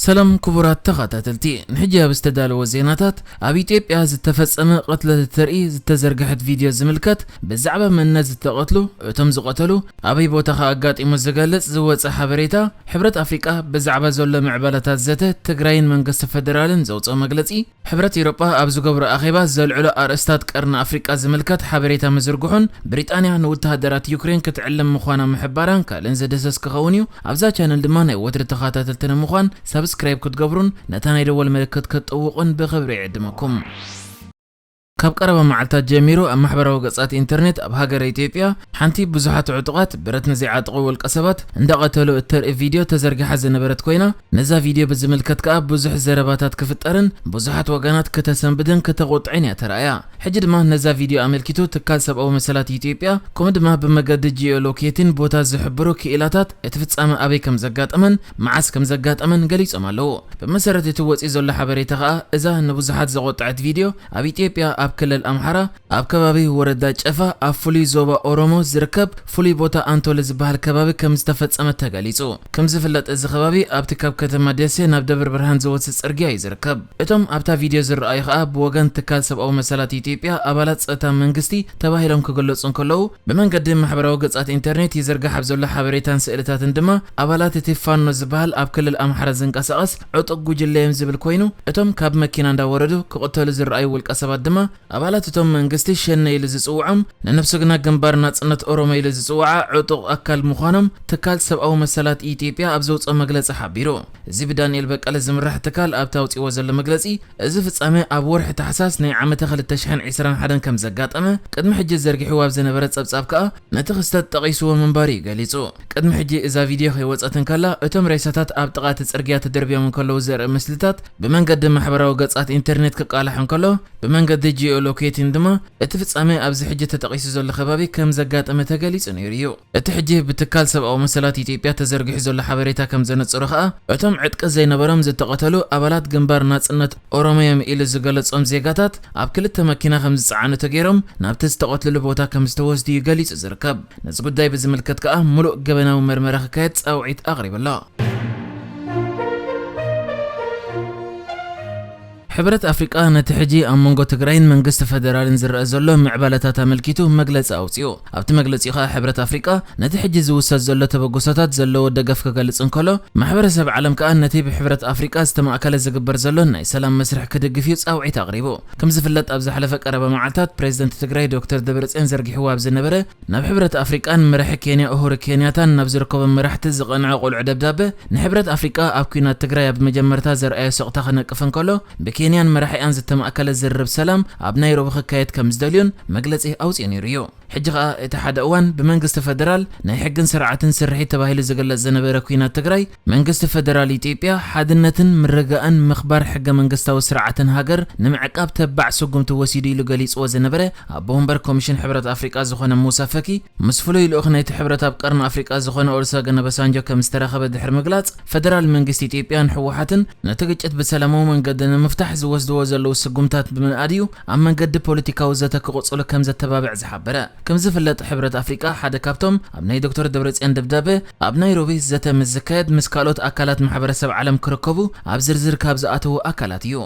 ሰላም ክቡራት ተኸታተልቲ፣ ንሕጂ ኣብ ዝተዳለወ ዜናታት፣ ኣብ ኢትዮጵያ ዝተፈጸመ ቅትለት እተርኢ ዝተዘርግሐት ቪድዮ ዝምልከት፣ ብዛዕባ መንነት ዝተቐትሉ፣ እቶም ዝቐተሉ፣ ኣበይ ቦታ ከ ኣጋጢሙ ዝገልጽ ዝወጸ ሓበሬታ፣ ሕብረት ኣፍሪቃ ብዛዕባ ዘሎ ምዕባለታት ዘተ ትግራይን መንግስቲ ፈደራልን ዘውጽኦ መግለጺ፣ ሕብረት ኤውሮጳ ኣብ ዝገብሮ ኣኼባ ዘልዕሎ ኣርእስታት ቀርኒ ኣፍሪቃ ዝምልከት ሓበሬታ ምዝርግሑን፣ ብሪጣንያ ንወተሃደራት ዩክሬን ክትዕልም ምዃና ምሕባራን ካልእን ዝድህሰስ ክኸውን እዩ። ኣብዛ ቻነል ድማ ናይ ወትሪ ተኸታተልቲ ንምዃን ሳብስክራይብ ክትገብሩን ነታ ናይ ደወል ምልክት ክትጥውቑን ብኽብሪ ይዕድመኩም። ካብ ቀረባ መዓልታት ጀሚሩ ኣብ ማሕበራዊ ገጻት ኢንተርኔት ኣብ ሃገረ ኢትዮጵያ ሓንቲ ብዙሓት ዕጡቓት ብረት ንዘይዓጥቑ ውልቀ ሰባት እንዳቐተሉ እተርኢ ቪድዮ ተዘርጊሓ ዝነበረት ኮይና፣ ነዛ ቪድዮ ብዝምልከት ከኣ ብዙሕ ዘረባታት ክፍጠርን ብዙሓት ወገናት ከተሰንብድን ከተቑጥዕን እያ ተራእያ። ሕጂ ድማ ነዛ ቪድዮ ኣመልኪቱ ትካል ሰብኣዊ መሰላት ኢትዮጵያ፣ ከምኡ ድማ ብመገዲ ጂኦሎኬቲን ቦታ ዝሕብሩ ክኢላታት እቲ ፍጻመ ኣበይ ከም ዘጋጠመን መዓስ ከም ዘጋጠመን ገሊጾም ኣለዉ። ብመሰረት እቲ ወጺኡ ዘሎ ሓበሬታ ከኣ፣ እዛ ንብዙሓት ዘቖጠዐት ቪድዮ ኣብ ኢትዮጵያ ኣብ ክልል ኣምሓራ ኣብ ከባቢ ወረዳ ጨፋ ኣብ ፍሉይ ዞባ ኦሮሞ ዝርከብ ፍሉይ ቦታ ኣንቶሊ ዝበሃል ከባቢ ከም ዝተፈጸመት ተገሊጹ። ከም ዝፍለጥ እዚ ከባቢ ኣብቲ ካብ ከተማ ደሴ ናብ ደብረ ብርሃን ዝወስድ ጽርግያ እዩ ዝርከብ። እቶም ኣብታ ቪድዮ ዝረኣዩ ከኣ ብወገን ትካል ሰብኣዊ መሰላት ኢትዮጵያ ኣባላት ጸጥታ መንግስቲ ተባሂሎም ክግለጹ እንከለዉ፣ ብመንገዲ ማሕበራዊ ገጻት ኢንተርኔት ይዝርጋሕ ኣብ ዘሎ ሓበሬታን ስእልታትን ድማ ኣባላት እቲ ፋኖ ዝበሃል ኣብ ክልል ኣምሓራ ዝንቀሳቐስ ዕጡቕ ጉጅለ እዮም ዝብል ኮይኑ፣ እቶም ካብ መኪና እንዳወረዱ ክቕተሉ ዝረኣዩ ውልቀ ሰባት ድማ ኣባላት እቶም መንግስቲ ሸኔ ኢሉ ዝጽውዖም፣ ንነብሱ ግና ግንባር ናጽነት ኦሮሞ ኢሉ ዝጽውዓ ዕጡቕ ኣካል ምዃኖም ትካል ሰብኣዊ መሰላት ኢትዮጵያ ኣብ ዘውጽኦ መግለጺ ሓቢሩ። እዚ ብዳንኤል በቀለ ዝምራሕ ትካል ኣብቲ ኣውጺእዎ ዘሎ መግለጺ፣ እዚ ፍጻመ ኣብ ወርሒ ታሕሳስ ናይ ዓመተ ክልተ ሽሕን ዕስራን ሓደን ከም ዘጋጠመ፣ ቅድሚ ሕጂ ዘርጊሕዎ ኣብ ዝነበረ ጸብጻብ ከኣ ነቲ ክስተት ጠቒስዎ ምንባሩ እዩ ገሊጹ። ቅድሚ ሕጂ እዛ ቪድዮ ከይወጸት እንከላ፣ እቶም ሬሳታት ኣብ ጥቓ እቲ ጽርግያ ተደርብዮም እንከለዉ ዘርኢ ምስልታት ብመንገዲ ማሕበራዊ ገጻት ኢንተርኔት ክቃላሕ እንከሎ፣ ብመንገዲ ጂኦሎኬቲን ድማ እቲ ፍጻመ ኣብዚ ሕጂ ተጠቒሱ ዘሎ ከባቢ ከም ዘጋጠመ ተገሊጹ ነይሩ እዩ። እቲ ሕጂ ብትካል ሰብኣዊ መሰላት ኢትዮጵያ ተዘርጊሑ ዘሎ ሓበሬታ ከም ዘነጽሮ ከኣ፣ እቶም ዕጥቂ ዘይነበሮም ዝተቐተሉ ኣባላት ግንባር ናጽነት ኦሮሞ እዮም ኢሉ ዝገለጾም ዜጋታት ኣብ ክልተ መኪና ከም ዝጸዓኑ ተገይሮም ናብቲ ዝተቐትልሉ ቦታ ከም ዝተወስዱ እዩ ገሊጹ ዝርከብ። ነዚ ጉዳይ ብዝምልከት ከኣ ምሉእ ገበናዊ መርመራ ክካየድ ጻውዒት ኣቕሪቡ ኣሎ። ሕብረት ኣፍሪቃ ነቲ ሕጂ ኣብ መንጎ ትግራይን መንግስቲ ፈደራልን ዝረኣ ዘሎ ምዕባለታት ኣመልኪቱ መግለጺ ኣውጺኡ። ኣብቲ መግለጺኡ ከኣ ሕብረት ኣፍሪቃ ነቲ ሕጂ ዝውሰድ ዘሎ ተበግሶታት ዘለዎ ደገፍ ክገልጽ እንከሎ፣ ማሕበረሰብ ዓለም ከኣ ነቲ ብሕብረት ኣፍሪቃ ዝተማእከለ ዝግበር ዘሎ ናይ ሰላም መስርሕ ክድግፍ እዩ ጻውዒት ኣቕሪቡ። ከም ዝፍለጥ ኣብ ዝሓለፈ ቀረባ መዓልታት ፕሬዝደንት ትግራይ ዶክተር ደብረጽዮን ዘርጊሕዎ ኣብ ዝነበረ ናብ ሕብረት ኣፍሪቃን መራሒ ኬንያ ኡሁሩ ኬንያታን ናብ ዝርከቦም መራሕቲ ዝቐንዐ ቁልዑ ደብዳበ፣ ንሕብረት ኣፍሪቃ ኣብ ኲናት ትግራይ ኣብ መጀመርታ ዘርኣዮ ስቕታ ክነቅፍ እንከሎ፣ ብኬንያን መራሒኣን ዝተማእከለ ዝርርብ ሰላም ኣብ ናይሮቢ ክካየድ ከም ዝደልዩን መግለጺ ኣውጺኡ ነይሩ እዩ። ሕጂ ኸኣ እቲ ሓደ እዋን ብመንግስቲ ፈደራል ናይ ሕግን ስርዓትን ስርሒት ተባሂሉ ዝግለጽ ዝነበረ ኲናት ትግራይ፣ መንግስቲ ፈደራል ኢትዮጵያ ሓድነትን ምርግጋእን ምኽባር ሕገ መንግስታዊ ስርዓትን ሃገር ንምዕቃብ ተባዕ ስጉምቲ ወሲዱ ኢሉ ገሊጽዎ ዝነበረ ኣቦ ወንበር ኮሚሽን ሕብረት ኣፍሪቃ ዝኾነ ሙሳ ፈኪ፣ ምስ ፍሉይ ልኡኽ ናይቲ ሕብረት ኣብ ቀርኒ ኣፍሪቃ ዝኾነ ኦሉሰገን ኦባሳንጆ ከም ዝተራኸበ ድሕሪ ምግላጽ፣ ፈደራል መንግስቲ ኢትዮጵያን ህወሓትን ነቲ ግጭት ብሰላማዊ መንገዲ ንምፍታሕ ዝወስድዎ ዘለዉ ስጉምታት ብምንኣድ እዩ ኣብ መንገዲ ፖለቲካዊ ዘተ ክቕጽሉ ከም ዘተባብዕ ዝሓበረ። ከም ዝፍለጥ፣ ሕብረት ኣፍሪቃ ሓደ ካብቶም ኣብ ናይ ዶክተር ደብረጽዮን ደብዳበ ኣብ ናይሮቢ ዘተ ምስ ዝካየድ ምስ ካልኦት ኣካላት ማሕበረሰብ ዓለም ክርከቡ ኣብ ዝርዝር ካብ ዝኣተዉ ኣካላት እዩ።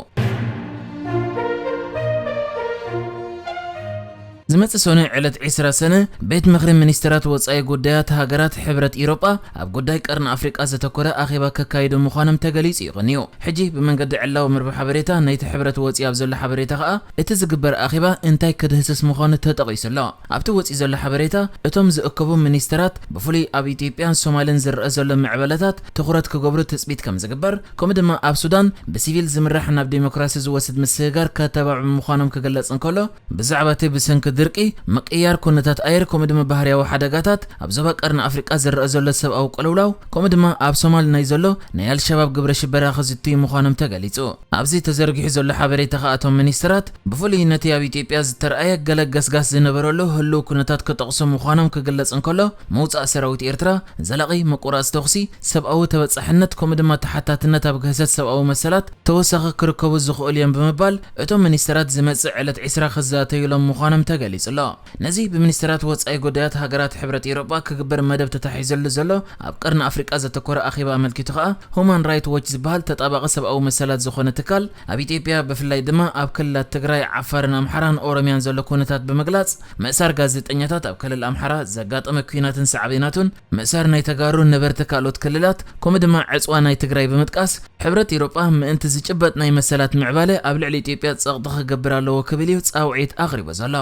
ዝመጽእ ሰኑይ ዕለት ዕስራ ሰነ፣ ቤት ምኽሪ ሚኒስትራት ወጻኢ ጉዳያት ሃገራት ሕብረት ኢሮጳ ኣብ ጉዳይ ቀርኒ ኣፍሪቃ ዘተኮረ ኣኼባ ከካይዱ ምዃኖም ተገሊጹ እዩ ቀንዩ። ሕጂ ብመንገዲ ዕላዊ መርበብ ሓበሬታ ናይቲ ሕብረት ወጺኡ ኣብ ዘሎ ሓበሬታ ከኣ፣ እቲ ዝግበር ኣኼባ እንታይ ክድህስስ ምዃኑ ተጠቒሱ ኣሎ። ኣብቲ ወጺኡ ዘሎ ሓበሬታ፣ እቶም ዝእከቡ ሚኒስትራት ብፍሉይ ኣብ ኢትዮጵያን ሶማልን ዝረኣ ዘሎ ምዕባለታት ትኹረት ክገብሩ ትጽቢት ከም ዝግበር፣ ከምኡ ድማ ኣብ ሱዳን ብሲቪል ዝምራሕ ናብ ዴሞክራሲ ዝወስድ ምስግጋር ከተባብዑ ምዃኖም ክግለጽ እንከሎ፣ ብዛዕባ እቲ ብሰንኪ ድርቂ፣ ምቅይያር ኩነታት ኣየር፣ ከምኡ ድማ ባህርያዊ ሓደጋታት ኣብ ዞባ ቀርኒ ኣፍሪቃ ዝረኣ ዘሎ ሰብኣዊ ቅልውላው፣ ከምኡ ድማ ኣብ ሶማል ናይ ዘሎ ናይ ኣልሸባብ ግብረ ሽበራ ክዝትዩ ምዃኖም ተገሊጹ። ኣብዚ ተዘርጊሑ ዘሎ ሓበሬታ ከኣ እቶም ሚኒስትራት ብፍሉይ ነቲ ኣብ ኢትዮጵያ ዝተረኣየ ገለ ገስጋስ ዝነበረሉ ህሉው ኩነታት ክጠቕሱ ምዃኖም ክግለጽ እንከሎ፣ ምውጻእ ሰራዊት ኤርትራ፣ ዘላቒ ምቁራጽ ተኹሲ፣ ሰብኣዊ ተበጻሕነት ከምኡ ድማ ተሓታትነት ኣብ ግህሰት ሰብኣዊ መሰላት ተወሳኺ ክርከቡ ዝኽእሉ እዮም ብምባል፣ እቶም ሚኒስትራት ዝመጽእ ዕለት ዕስራ ክዛተዩሎም ምዃኖም ተገሊጹ። ገሊጹ ኣሎ። ነዚ ብሚኒስትራት ወጻኢ ጉዳያት ሃገራት ሕብረት ኤውሮጳ ክግበር መደብ ተታሒዘሉ ዘሎ ኣብ ቀርኒ ኣፍሪቃ ዘተኮረ ኣኼባ ኣመልኪቱ ከኣ፣ ሁማን ራይት ዎች ዝበሃል ተጣባቒ ሰብኣዊ መሰላት ዝኾነ ትካል፣ ኣብ ኢትዮጵያ ብፍላይ ድማ ኣብ ክልላት ትግራይ፣ ዓፋርን ኣምሓራን ኦሮምያን ዘሎ ኩነታት ብምግላጽ፣ ምእሳር ጋዜጠኛታት ኣብ ክልል ኣምሓራ፣ ዘጋጠመ ኲናትን ሳዕቤናቱን፣ ምእሳር ናይ ተጋሩ ነበርቲ ካልኦት ክልላት፣ ከምኡ ድማ ዕጽዋ ናይ ትግራይ ብምጥቃስ፣ ሕብረት ኤውሮጳ ምእንቲ ዝጭበጥ ናይ መሰላት ምዕባለ ኣብ ልዕሊ ኢትዮጵያ ጸቕጢ ክገብር ኣለዎ ክብል እዩ ጻውዒት ኣቕሪቡ ዘሎ።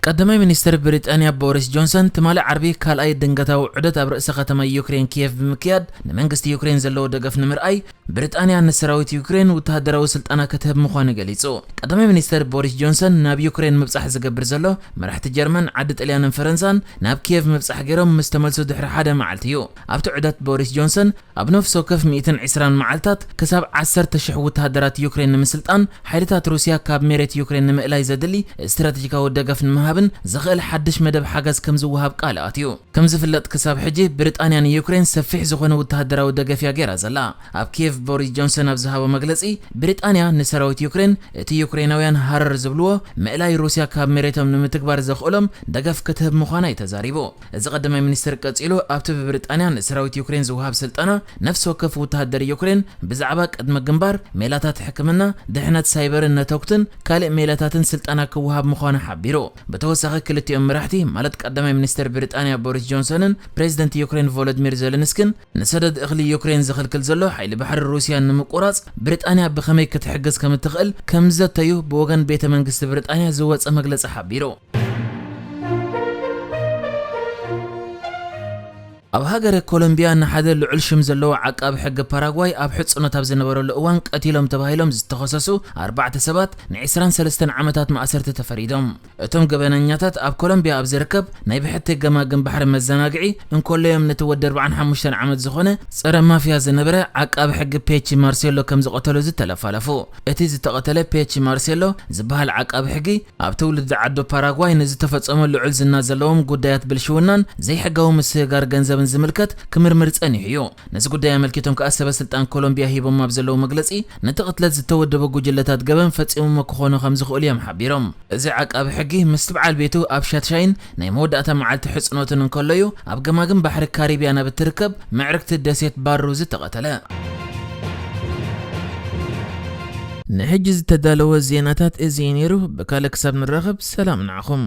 ቀዳማይ ሚኒስትር ብሪጣንያ ቦሪስ ጆንሰን ትማሊ ዓርቢ ካልኣይ ድንገታዊ ዑደት ኣብ ርእሰ ከተማ ዩክሬን ኪየቭ ብምክያድ፣ ንመንግስቲ ዩክሬን ዘለዎ ደገፍ ንምርኣይ፣ ብሪጣንያ ንሰራዊት ዩክሬን ወተሃደራዊ ስልጠና ክትህብ ምዃኑ ገሊጹ። ቀዳማይ ሚኒስተር ቦሪስ ጆንሰን ናብ ዩክሬን ምብጻሕ ዝገብር ዘሎ፣ መራሕቲ ጀርመን፣ ዓዲ ጥልያንን ፈረንሳን ናብ ኪየቭ ምብጻሕ ገይሮም ምስ ተመልሱ ድሕሪ ሓደ መዓልቲ እዩ። ኣብቲ ዑደት ቦሪስ ጆንሰን ኣብ ነፍሲ ወከፍ ሚእትን ዕስራን መዓልታት ክሳብ ዓሰርተ ሽሕ ወተሃደራት ዩክሬን ንምስልጣን፣ ሓይልታት ሩስያ ካብ መሬት ዩክሬን ንምእላይ ዘድሊ ስትራቴጂካዊ ደገፍ ንምሃብን ዝኽእል ሓድሽ መደብ ሓገዝ ከም ዝወሃብ ቃል ኣትዩ። ከም ዝፍለጥ ክሳብ ሕጂ ብሪጣንያ ንዩክሬን ሰፊሕ ዝኾነ ወተሃደራዊ ደገፍ እያ ገይራ ዘላ። ኣብ ኪየቭ ቦሪስ ጆንሰን ኣብ ዝሃቦ መግለጺ፣ ብሪጣንያ ንሰራዊት ዩክሬን እቲ ዩክሬናውያን ሃረር ዝብልዎ ምእላይ ሩስያ ካብ መሬቶም ንምትግባር ዘኽእሎም ደገፍ ክትህብ ምዃና እዩ ተዛሪቡ። እዚ ቀዳማይ ሚኒስትር ቀጺሉ ኣብቲ ብብሪጣንያ ንሰራዊት ዩክሬን ዝወሃብ ስልጠና፣ ነፍሲ ወከፍ ወተሃደር ዩክሬን ብዛዕባ ቅድመ ግንባር፣ ሜላታት ሕክምና፣ ድሕነት ሳይበርን ነተጉትን ካልእ ሜላታትን ስልጠና ክወሃብ ምዃኑ ሓቢሩ። ብተወሳኺ ክልቲኦም መራሕቲ ማለት ቀዳማይ ሚኒስትር ብሪጣንያ ቦሪስ ጆንሰንን ፕሬዚደንት ዩክሬን ቮሎዲሚር ዘለንስኪን ንሰደድ እኽሊ ዩክሬን ዝኽልክል ዘሎ ሓይሊ ባሕሪ ሩስያ ንምቁራጽ ብሪጣንያ ብኸመይ ክትሕግዝ ከም እትኽእል ከም ዝዘተዩ ብወገን ቤተ መንግስቲ ብሪጣንያ ዝወጸ መግለጺ ሓቢሩ። ኣብ ሃገረ ኮሎምቢያ ንሓደ ልዑል ሽም ዘለዎ ዓቃቢ ሕጊ ፓራጓይ ኣብ ሕጽኖት ኣብ ዝነበረሉ እዋን ቀቲሎም ተባሂሎም ዝተኸሰሱ ኣርባዕተ ሰባት ን ዕስራን ሰለስተን ዓመታት ማእሰርቲ ተፈሪዶም። እቶም ገበነኛታት ኣብ ኮሎምቢያ ኣብ ዝርከብ ናይ ብሕቲ ገማግም ባሕሪ መዘናግዒ እንኮሎዮም ነቲ ወዲ ኣርባዓን ሓሙሽተን ዓመት ዝኾነ ጸረ ማፍያ ዝነበረ ዓቃቢ ሕጊ ፔቺ ማርሴሎ ከም ዝቐተሉ ዝተለፋለፉ። እቲ ዝተቐተለ ፔቺ ማርሴሎ ዝበሃል ዓቃቢ ሕጊ ኣብ ትውልዲ ዓዱ ፓራጓይ ንዝተፈጸመ ልዑል ዝና ዘለዎም ጉዳያት ብልሽውናን ዘይሕጋዊ ምስግጋር ገንዘብን ዝምልከት ክምርምር ጸኒሑ እዩ። ነዚ ጉዳይ ኣመልኪቶም ከኣ ሰበ ስልጣን ኮሎምቢያ ሂቦም ኣብ ዘለዉ መግለጺ፣ ነቲ ቅትለት ዝተወደበ ጉጅለታት ገበን ፈጺሞሞ ክኾኑ ከም ዝኽእሉ እዮም ሓቢሮም። እዚ ዓቃቢ ሕጊ ምስቲ በዓል ቤቱ ኣብ ሻትሻይን ናይ መወዳእታ መዓልቲ ሕጽኖትን እንከሎ እዩ ኣብ ገማግም ባሕሪ ካሪብያን ኣብ እትርከብ ምዕርግቲ ደሴት ባሩ ዝተቐተለ። ንሕጂ ዝተዳለወ ዜናታት እዚ እዩ ነይሩ። ብካልእ ክሳብ ንራኸብ ሰላም ንዓኹም።